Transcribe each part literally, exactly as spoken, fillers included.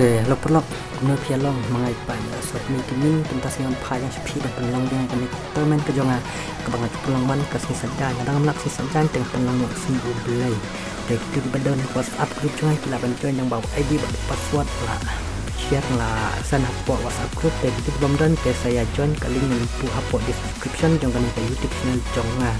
Te lo paralok, kumno phi ïa long? Ma nga i Paiñ Sopmi Gaming, mynta sngi wan phai ïa phi ban pynlong biang ïa kane ka tournament ka jong nga kaba nga ju pynlong man ka sngi Saitjaiñ. Nga dang ym lah sngi Saitjaiñ te nga pynlong noh sngi U Blei. Te kito kiba don WhatsApp group jong nga ki lah ban join, tang ba u I D bad u password la share, la send hapoh WhatsApp group. Te kito ki bym don te sa ïa join, ka link ngan buh hapoh description jong kane ka YouTube channel jong nga.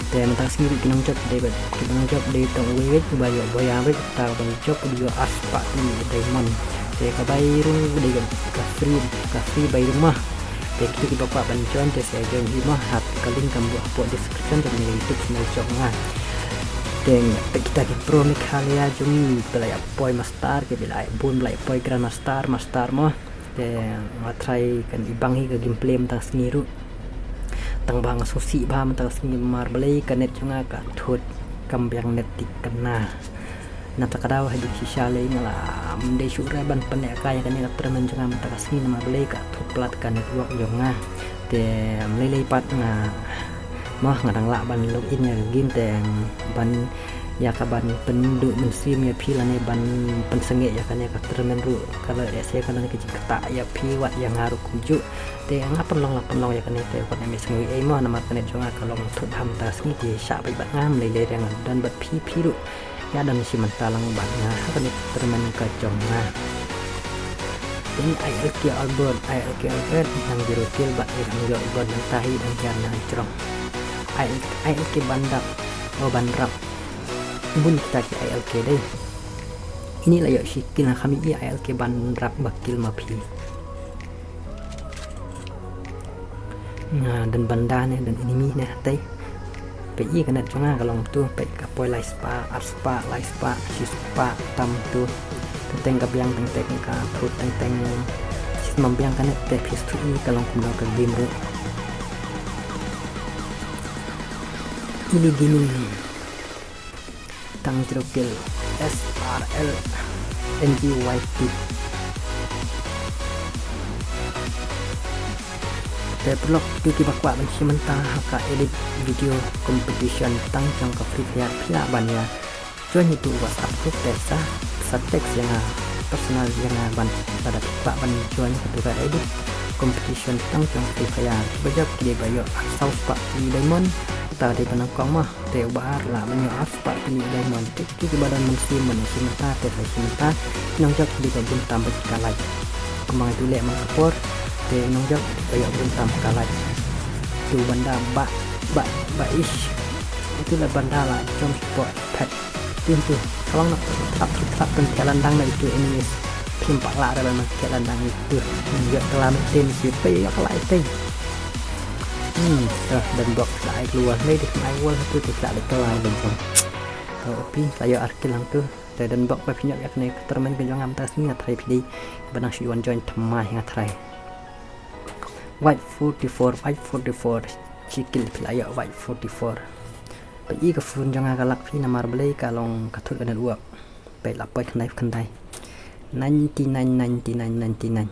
Te mynta ka sngi ruh ki nongjop dei bad, ki nongjop dei tang uwei wei uba ïoh boya wei, uta uba ïoh jop u ïoh arspah tylli diamond. Te ka bai ruh dei ka free, ka free bai ruh mah. Te kito kiba kwah ban join te sa join hi mah, ha ka link ngan buh hapoh description jong kane ka YouTube channel jong nga. Te kita ki pro Meghalaya jong ngi ba la ïa poi master, kiba la ïa bun ba la ïa poi grandmaster, master mah. Te nga try kan ibang hi ka gameplay mynta ka sngi ruh. Tang ba nga sngewsih bha mynta ka sngi namar balei ka net jong nga ka thut, kam biang net thik kane. Na kata ka daw ha juk shisha lei nga la ym dei shuh re ban pynlehkai ïa kane ka tournament jong nga mynta ka sngi namar balei ka thut palat ka network jong nga. Te ym lei lei pat nga, mo, nga dang lah ban log in ïa ka game te ban ïa ka ban pynduh mynsiem ïa phi lane ban pynsangeh ïa kane ka tournament ruh ka la ïa se ka lane ka jingktah ïa phi wat ïa nga ruh kumjuh. Te nga pynlong la pynlong ïa kane te wat ym sngewsih ei mo namar kane jong nga ka long thut ham ta sngi te shah beit bad nga, ym lei lei re nga don bad phi, phi ruh ïa don shi mynta lang bad nga ha kane ka tournament ka jong nga. Te I L K Albert, I L K Albert dang zero kill bad i dang ïoh gold mynta hi dang ïa na jrong. I L K Bandar, oh Banrap. Bun kita ki I L K dei. Ini la ïoh shi kill na kami i I L K Banrap ba kill ma phi. Nga don banda ne, don enemy ne hatei. Peit i ka net jong nga ka long tu, peit ka poi lai spah, ar spah, lai spah, shi spah tam tu. Teng teng ka biang, teng teng ka thut, teng teng shi mam biang ka net te phi sngewthuh i ka long kumno ka game ruh. Ili Gaming. Tang zero kill, S R L N G Y T. Te paralok, kito kiba kwah ban shim bynta ha ka edit video competition tang jong ka Free Fire phi lah ban ïa join ïa tu WhatsApp group te sa, sa text ïa nga personal ïa nga ban, lada phi kwah ban join ha tu ka edit competition tang jong Free Fire. Ba jop ki dei ba ïoh saw spah tylli diamond, uta dei ba nyngkong mo. Te uba ar lah ban ïoh ar spah tylli diamond. Te kito kiba don mynsiem ban ïa shim bynta te sa shim bynta. I nongjop dei ba bun tam bad ka like. Kumba nga ju leh man ka por te i nongjop ba ïoh bun tam ka like. Tu banda ba, ba, ba ish. Itu la banda la jom spot pet. Tu tu. Ka long na thlap thlap thlap thlap pynthia landang na itu enemies. Phim pat lah re ban pynthia landang itu. Ïoh ka la meten shi pei ïoh ka la itei. Hmm, dah dan bok la ai keluar. Lei dei ai wall tu tu la dei keluar ai bok. Ka opi la ïoh ar kill lang tu. Te dan bok ba phi ñiah ïa kane ka tournament ka jong nga mynta ka sngi nga try phi dei. Ba nang shu wan join thymmai nga try. White forty-four, white forty-four. Shi kill phi la ïoh white forty-four. Peit i ka phone jong nga ka lag phi namar balei ka long ka thut ka network. Peit la poi khyndai khyndai. Ninety-nine, ninety-nine, ninety-nine.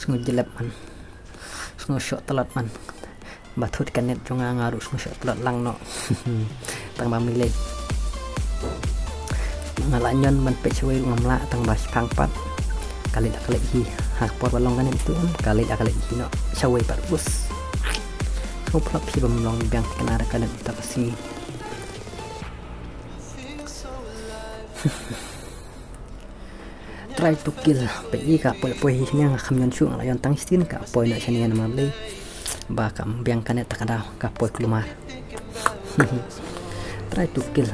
Sngew jlep man. Sngew shoh tlot man. Ba thut ka net jong nga nga ruh sngew shoh tlot lang noh. Tang ba ym lei lei. Nga la ñion ban peit shawei ruh ngam lah tang ba shiphang pat. Ka leit la ka leit hi. Ha ka por ba long ka net tu em ka leit la ka leit hi noh. Shawei pat bus. Sngew pynlong phi bym long biang thikna da ka net mynta ka sngi. Try to kill. Peit i ka poi poi hi, nga kham ñion shuh, nga la ñion tang shisien ka poi noh shane namar balei ba kam biang ka net ta ka daw ka poi kulmar. Try to kill.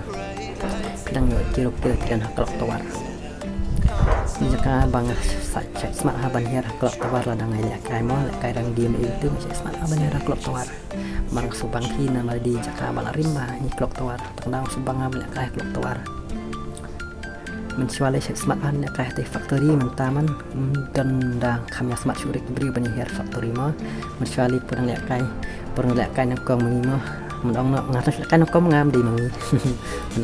Phi dang ïoh zero kill phi don ha clock tower. Jaka ba nga sa check smart ha ban hiar ha clock tower lada nga lehkai mo, lehkai rank game itu nga check smart ha ban hiar ha clock tower. Ba nga shu bang hi namar dei jaka ba la rim ba ngi clock tower. Tang dang shu bang nga ba lehkai clock tower. Mynshuwa lei shet smat ban lehkai ha te factory mynta man. Don da kham ïa smat shuh re ki briew ban ïa hiar factory mo. Mynshuwa lei pyrshang lehkai, pyrshang lehkai nyngkong ma ngi mo. Myn ong noh nga lehkai nyngkong ma nga, ym dei ma ngi.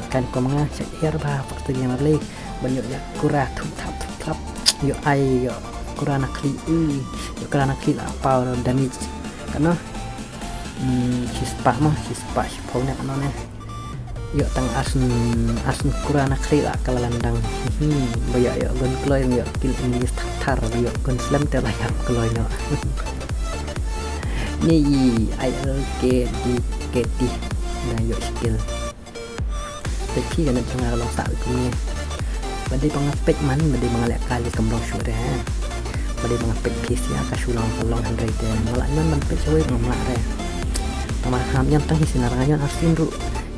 Lehkai nyngkong ma nga shet hiar ba factory namar lei ban ïoh ïa kura thup thap thup thap. Ïoh ai ïoh kura na khlieh, ui ïoh kura na khlieh la paw damage. Katno? Hmm, shispah mo, shispah shiphew ne katno ne. Ïoh tang arsen, arsen kura na khri la ka la landang. Hmm, ba ïoh ïoh gun kloi ïoh kill enemies thar thar, ba ïoh gun slem te la ïap kloi ïoh. Ni i I L K D K T. Na ïoh skill. Te phi ka net jong nga ka long sah kumne. Ba dei ba nga peit man, ba dei ba nga leh kali kam long shuh re. Ba dei ba nga peit phi sia ka shu long ka long hynrei te. Nga lah ñion ban peit shawei ngam lah re. Tang ba hap ñion tang hi sien, nga ñion arsien ruh.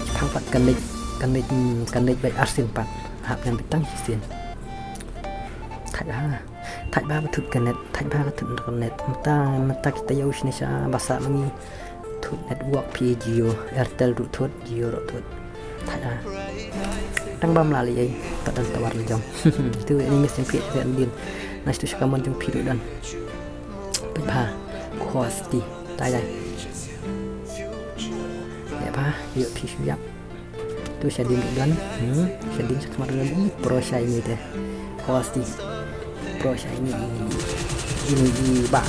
Shipang pat kan leit, kan leit, kan leit beit arsien pat. Hap ñion beit tang hi sien. Thait ba, thait ba ka thut ka net, thait ba ka thut ka net. Mynta, mynta kita ïoh shane sha ba sah ma ngi. Thut network phi Jio, Airtel ruh thut, Jio ruh thut. Thait ah. Tang bam la lei ei, pat don tower la jong. Tu ini missing phi ren din. Nice tu sha kamon jong phi ruh don. Peit bha. Khosti. Thait ah. Ïa bha, ïoh phi shu ïap. Tu shading ruh don. Hmm, shading sha khmat ruh don. Ih, pro sha ini te. Khosti. Pro sha ini. Ini i ba.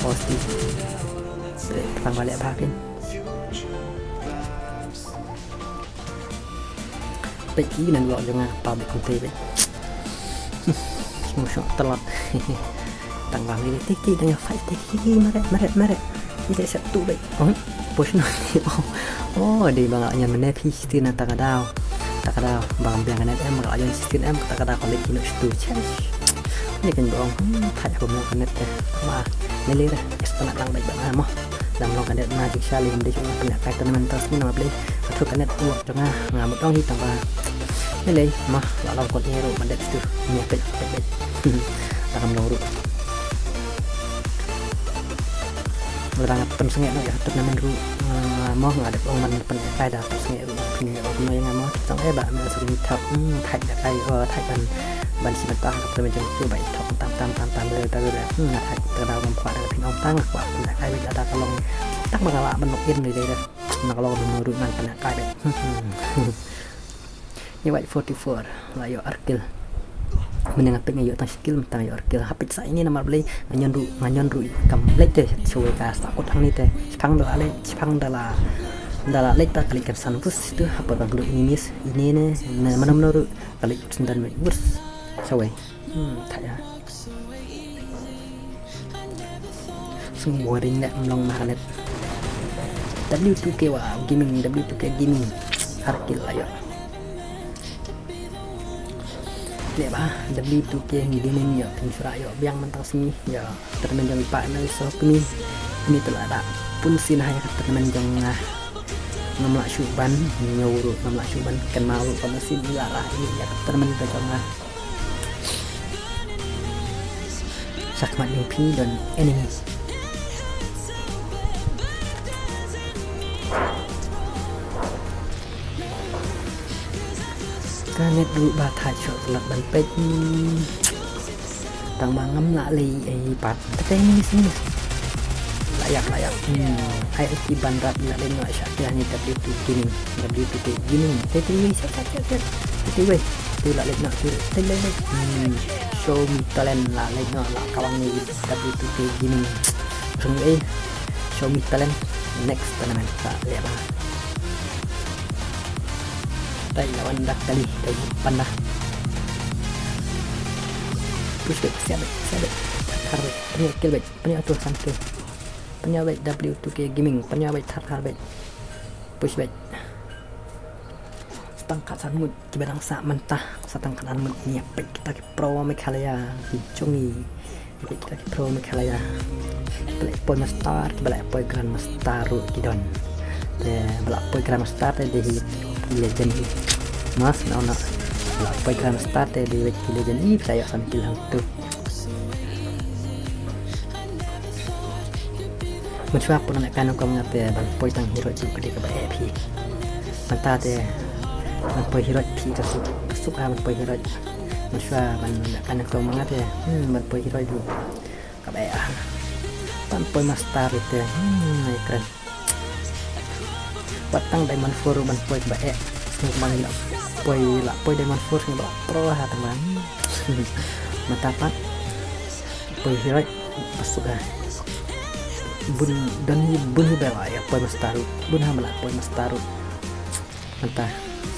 Khosti. Peit, tang ba leh bha kin. Peit ki nan lok jong nga pa beit kumtei beit. Sngewshoh tlot. Tang ba meri tik tik dang ïa fight tik tik, meret meret meret. Ite sep tu beit. Oh, push no. Oh, oh, dei ba nga ñion mynne phi stin na ta ka daw. Ta ka daw ba ngam biang ka net em, ba nga ñion stin em, ta ka daw ka leit kino stu. Chesh. Ni kan bong. Hmm, thait ha ba mo ka net te. Ma, lele re. Esta na tang beit ba nga mo. Dam long ka net na jingshisha lei ngam dei shuh ban pynlehkai tournament tang sngi namar balei ka thut ka network jong nga, nga mut ong hi tang ba. Lei lei ma la long kon ïa ruh ban dep stu. Ïa peit peit peit. Ta kam long ruh. Lada nga pynsngew noh ïa ka tournament ruh, ah, mo nga dep ong ban pynlehkai da pynsngew ruh. Pynlehkai ruh ïa nga mo. Tang eh ba me sering thap, hmm, thait da kai, oh, thait ban ban shi bynta ha ka tournament jong u ba i thok tam tam tam tam le ta le. Hmm, nga thait ta daw ngam kwah da phin ong tang kwah da kai beit da ka long tang ba nga lah ban nok in le le. Na ka long no ruh ngan pynlehkai beit. Ni wait forty-four la ïoh ar kill. Mynne nga peit nga ïoh tang shi kill, mynta nga ïoh ar kill. Hapeit sa ini namar balei nga ñion ruh, nga ñion ruh kam leit te shawei ka sa kut hangne te. Shipang da la leit, shipang da la, da la leit ta ka leit kan san bus tu hapor ban khluk ini miss. Ini ne, ne mano mano ruh ka leit sendal me bus. Shawei. Hmm, thait ah. Sngewbha ring leh mlong magnet. W two K wa gaming, W two K gaming. Ar kill la ïoh. Leh ba W two K gaming ïoh pynshura ïoh biang mynta sngi ïoh. Tournament jong i pa na so kini. Kini te la da pun sien ha ïa ka tournament jong nga. Ngam lah shuh ban, ñiew ruh ngam lah shuh ban, kynmaw ruh ka machine la lah ïa ka tournament jong nga. Shakhmat jong phi don enemy. Ka net ruh ba thait shuh tlot ban peit. Tang ba ngam lah lei ei pat. Te te ni sini. La ïap, la ïap. Hmm. Ai ki ban rap la lei noh sha te hani W two K gaming. W two K gaming. Te te wei sha sha sha sha. Te te wei. Te la lei noh te te lei lei. Hmm. Show me talent la lei noh la kawang ni W two K gaming. Song ei. Show me talent. Next tournament ta leh ba. Tai la wan dak kali tai panda. Push beit, siap beit, siap beit. Thar beit, pynïoh kill beit, pynïoh tu san kill. Pynïoh beit W two K gaming, pynïoh beit thar thar beit. Push beit. Sa tang kat san ngut kiba dang sah mynta, sa tang kat san ngut, ngi ïa peit kita ki pro Meghalaya ki jong ngi. Ki peit kita ki pro Meghalaya. Kiba la poi master, kiba la poi grandmaster ruh ki don. Te ba la poi grandmaster te dei hi ki legend hi. Mas na na. Ba la poi grandmaster te dei hi ki legend hi, sa ïoh san kill hangtu. Mynshuwa pun nga lehkai nyngkong nga te ban poi tang hero jong ka dei kaba eh phi. Mynta te ban poi hero phi ka suk, ka suk ha ban poi hero. Mynshuwa ban lehkai nyngkong nga te, hmm, ban poi hero ruh kaba eh ah. Ban poi master te, hmm, ai kren. Pat tang diamond four ban poi ba eh. Sngewbha ban la poi, la poi diamond four sngewbha pro ha tang ban. Mynta pat poi hero ba suk ha. Bun don hi bun hi ba la ïa poi master ruh. Bun ha ba la poi master ruh. Mynta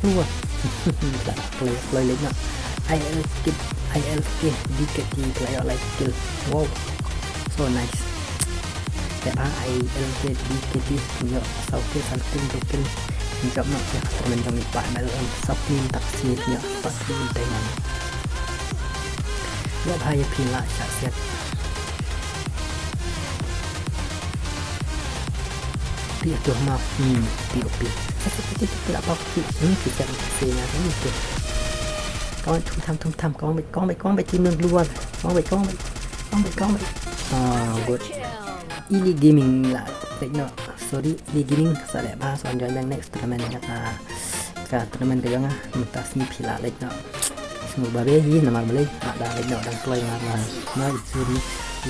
approval. Kloi kloi leh noh. I L K, I L K D K T kloi ïoh lai kill. Wow. So nice. Te ba I L K D K T ïoh saw kill san kill dua kill. Jop noh ïa tournament jong i Pak M L M saw kill tak si ïoh saw kill diamond. Ïa ba ïa phi la shah siat. Pi tu ma hmm pi pi. Pi la pa pi hmm pi siat si na ni tu. Kawan thum tham thum tham kawan bai kawan bai kawan bai team nang keluar. Kawan bai kawan bai kawan bai kawan bai. Ah good. Ili Gaming la leh noh. Sorry, Ili Gaming sa leh ba sa join bang next tournament ïa ka ka tournament ka jong nga mynta sngi phi la leh noh. Sngewbha bha hi namar balei nga da leh noh dang kloi nga la. Nga i jun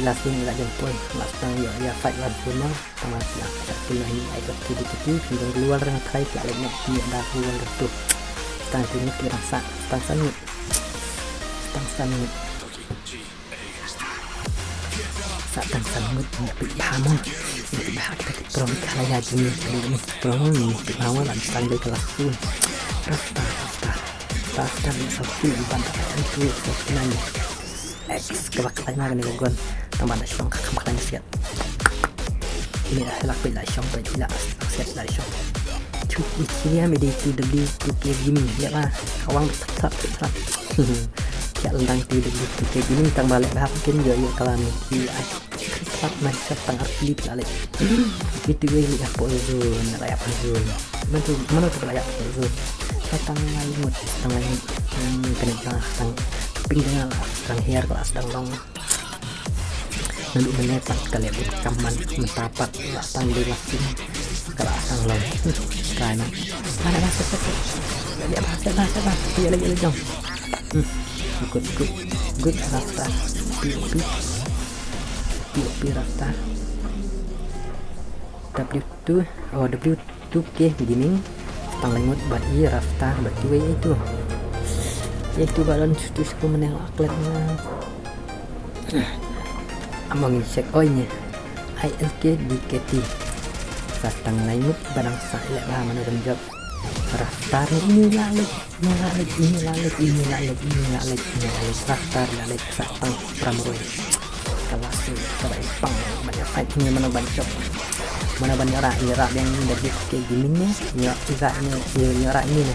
last game la jong poi la tang ïoh ïa fight la jun noh. Tang la la sa phi la hi ai ka ki di ki phi jong global rang thai la leh noh phi da global tu. Tang tu ni ki rang sa tang sa ni. Tang sa ni. Sa tang sa ngut ngut pi ba mo. Ngut pi ba kita ki pro ka la ya jin ni ki pro ni pi ba mo la tang de ka la su. Rasta rasta. Rasta ni sa pi ban ta kan tu sa nan. X ka ba ka na ni gon. Tang ban da shong ka kam ka na siat. Ini dah lak pi la shong pi la siat la shong. Tu ni kiri am di tu W tu ke gini ya ba. Kawang tap tap tap. Kiak lendang ti dek dek dek ini tang balik dah mungkin yo yo kalam ki ai. Tap mai tap tang arti pila lek. Itu gue ini apa zon nak layak zon. Mana tu mana tu layak zon. Tang lai mut tang lai mut. Hmm kena jangan tang ping dengan lah tang hair kelas tang long. Naduh mynne pat ka leh bun kam man mynta pat la tang dei la sim ka la tang long. Kai man. Mana ba set set. Ya ba set ba set ba. Ya lagi lagi jong. Hmm. Good good good rasta. P O P. P O P rasta. W two oh W two K Gaming. Tang lengut bad i rasta bad tu itu. Itu ba don tu sku menel aklet na. Among in check oi ni. I L K D K T. Sa tang lai ngut badang sa ilek ba mano ban jop. Raftar ni ini la lek, ini la lek, ini la lek, ini la lek, ini la lek, ini la lek. Raftar la lek sa tang pram roi. Kalas ni kaba ipang ban ya fight ni mano ban jop. Mano ban ya ra, ya ra yang ni dari ke gimik ni, ya ra ni, ya ra ni ni.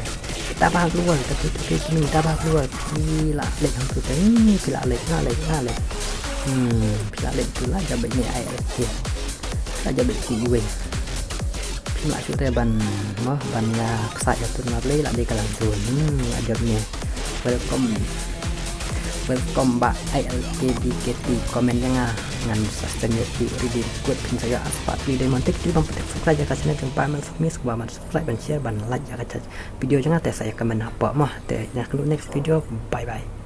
Tabah keluar, tapi tapi kini tabah keluar. Pila lek hang tu teng, pila lek, na lek, na lek. Hmm, pila lek tu la jabe ni I L K. La jabe ti iwe. Pila shu te ban mo ban ya ksa ya tu na le la de kalang tu. Hmm, la jabe ni. Welcome. Welcome back I L K D K T comment yang ah ngan sustain ya ti ready good pin saya aspat ni diamond tik ti bang petik subscribe ya ka channel jong pa mel subscribe ban share ban like ya ka channel. Video jong nga te sa ïa kmen hapoh mo te ïa ka next video. Bye bye.